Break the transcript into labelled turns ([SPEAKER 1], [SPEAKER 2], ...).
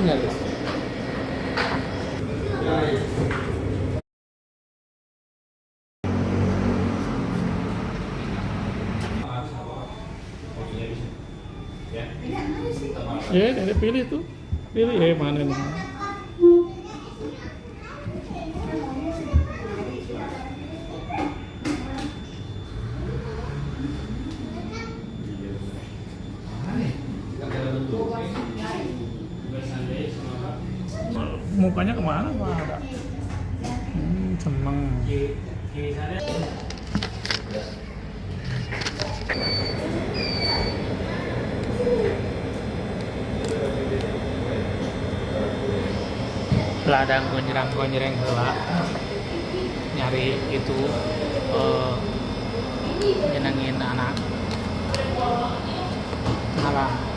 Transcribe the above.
[SPEAKER 1] nyari. Ya, ini pilih tuh. Pilih mana nih? Mukanya kemana Pak? Ada. Seneng. Ladang gonjreng heula nyari itu nyenengin anak. Malah